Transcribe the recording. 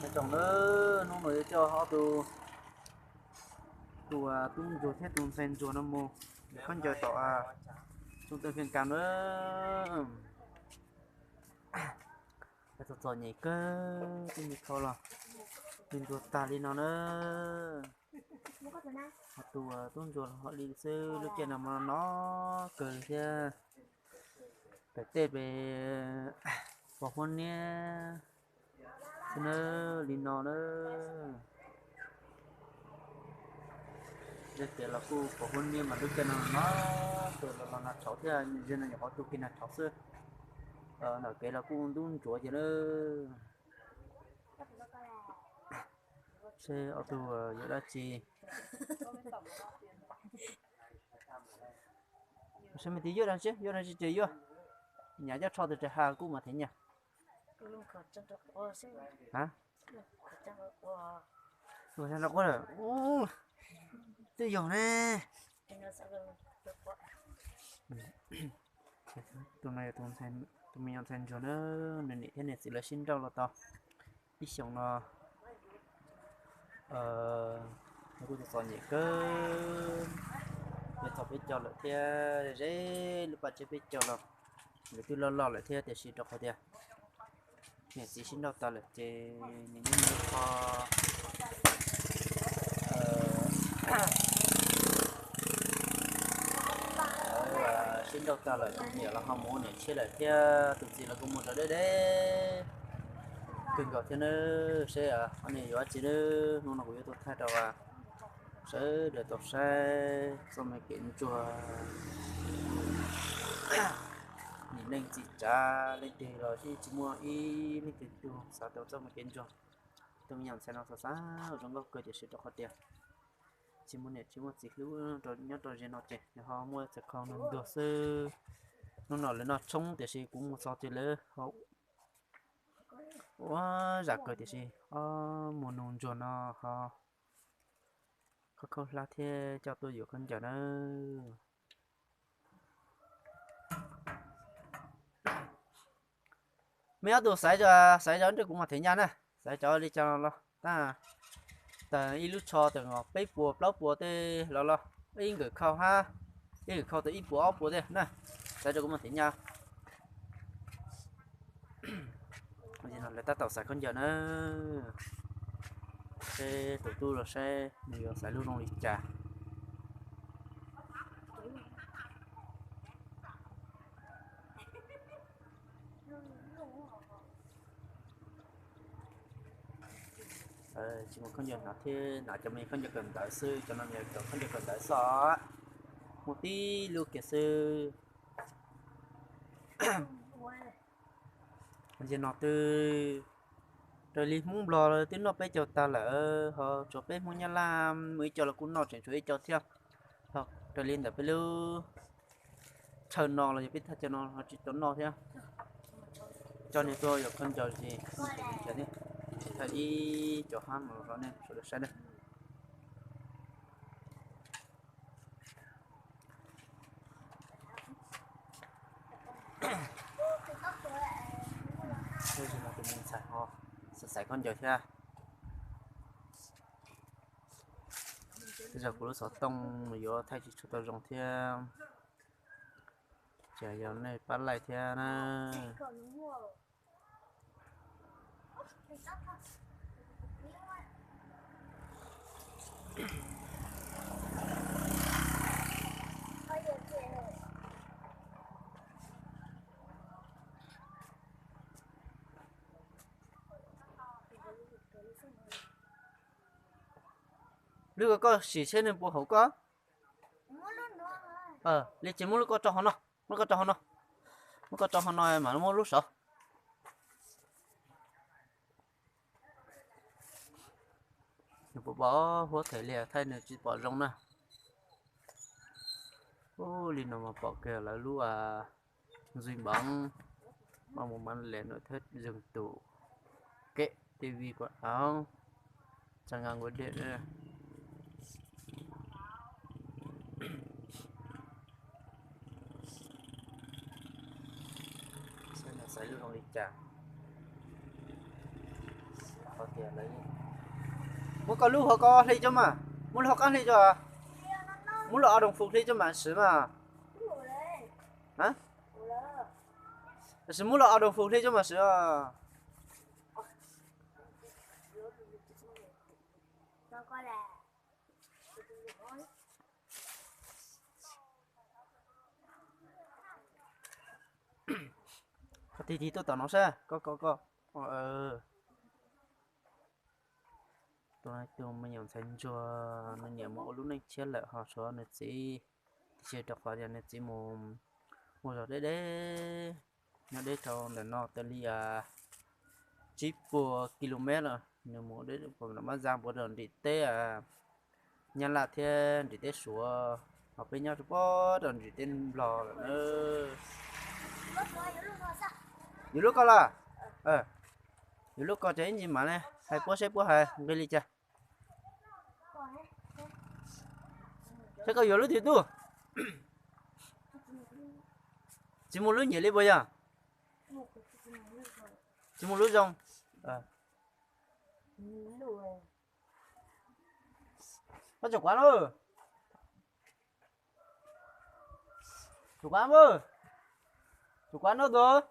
Nyob zoo na, hnub no yuav coj ob tug, tus tub ntsuag thiab tus ntxhais ntsuag no mus khaub ncaws tom xoo tawg phiaj kas na. Txom txom nyem kawg, twb me khau los me ntuag tag li no na. Ho tus tub ntsuag los ho li xwb, lub caij no mas no kawg li thiab. Pem tej pem pos huab niab xwb na, li no na. Zaj kev los kuj pos huab niab mas lub caij no no kawg, los los nag tshauv thiab, zaj no nyuam qhuav tu kiag nag tshauv xwb. Ntawm kev los kuj ntub ntsuav ces na. Seb ob tug yuav dab tsi. Seb me tij yuav dab tsi, yuav dab tsi ces yuav. Nyam coj tsho tus tsev ha kuj mas thiaj nyam. Ua xyov rau quaj lawm. Twb yog ne. Tus no yog tus me nyuam ntxhais ntsuag na, nws niam thiab nws txiv lawv sib nrauj los tau ib xyoos no. Nws kuj txom txom nyem kawg, nws txog peb caug lawm thiab, ze lub paj tsiab peb caug los, nws twb loj loj lawm thiab, tiam sis rau qhov tias niam txiv sib nrauj tas lawm ces nws yeej muaj qho sib nrauj tag lawm, tus niam los ho mus ua niam tshiab lawm thiab, tus txiv los kuj mus zov deb deb kawg nkaus thiab nawb. Seb ob niag yuav dab tsi nawb, hnub no kuv yuav tuaj thaij rau sawv daws tau saib txoj me kev ntsuag. Nim neej txim tsav, leej twg los yeej tsis muaj ib leej twg tug xav tau txoj me kev ntsuag. Tus me nyuam ntxhais no xav xav ua zoo nkauj kawg tiam sis rau qhov tias tsis muaj niam tsis muaj txiv hlub nyob rau ze no ces nws ho muaj txawm khau nws ntuag xwb. Hnub no lawv noj tshoob tiam sis kuv mus txog ces lawv ho ua zam kawg tiam sis ob muag nus ntsuag no ho khaub khaub hlab thiab coj tuaj yuav khaub ncaws nawb. Me ob tug xaiv, xaiv zov nrog kuv mas thiaj nyab na, xaiv cov li cas los tag, tag ib lub tsho tag peb puas plaub puas tej los los, ib nkawm khau hab, ib nkawm khau tag ib puas ob puas tej na, xaiv rau kuv mas thiaj nyab. Lawv tab tom xaiv khaub ncaws na, seb tus tub los saib nws yuav xaiv lub zoo li cas. Tsis muaj khaub ncaws hnav thiab, hnav cov me khaub ncaws kawm ntawv xwb, cov no yog cov khaub ncaws kawm ntawv xwb, muaj tib lub kiag xwb. Yog no twb raws li Hmoob Nplog twb noj peb caug tag lawm, ho tshuav peb Hmoob Nyab Laj muaj ib co los kuj noj tseem tshuav ib co thiab. Ho raws li ntawm peb lub chaw no los yog peb thaj chaw no ho tsis tau noj thiab. Coj nej tuaj yuav khaub ncaws ces thaij ib co hab mus rau nej sawv daws saib na. Tus me ntxhais ho xaiv khaub ncaws thiab. Tej zaum kuv lub xov tooj yuav thaij tsis tshua tau zoo thiab, ces yog nej pab like thiab na. Lub ko koj sim seb nws puas haum koj. Li ces muab lub ko tso hauv no, muab koj tso hauv no, muab koj tso hauv no mas muab lub saud. Nws puas pom huab them li thaij nws tsis pom zoo na. Ub, li no mas pom kiag lawv lub ntxuj npeev, maj mus mav lem Nội thất dùng tủ, kệ tivi quần áo, chăn ga gối đệm. Xaiv lub zoo li cas. Muab koj lub hauv koj hli tso mas, muab lub hauv qab hli tso, muab lub ob doog fus hli tso mas swv mas. Tab sis muab lub ob doog fus hli tso mas swv. Koj tig tig tuaj tom no saib, koj koj koj. Tus me nyuam ntxhais ntsuag, nws niam mus ua lub neej tshiab lawm ho tshuav nws txiv, tiam sis rau qhov tias nws txiv mus ua zog deb deb, nyob deb rau ntawm no tau li tsib puas ki lu mev lawm, nws mus deb puas nram Mab Zaj puas rau nrim teb Nyab Laj thiab nrim teb Suav, ho peb nyob rau puag rau nrim teb Nplog lawm na. Yuav lub koj los? Yuav lub koj ces ib ntsis mam li hais puab seb puab hais nqi li cas. Saib koj yuav lub twg tuaj. Tsis muaj lub nyiam li puas yog? Tsis muaj lub zoo. Koj tsom kuav na. Tsom kuav, tsom kuav no tus.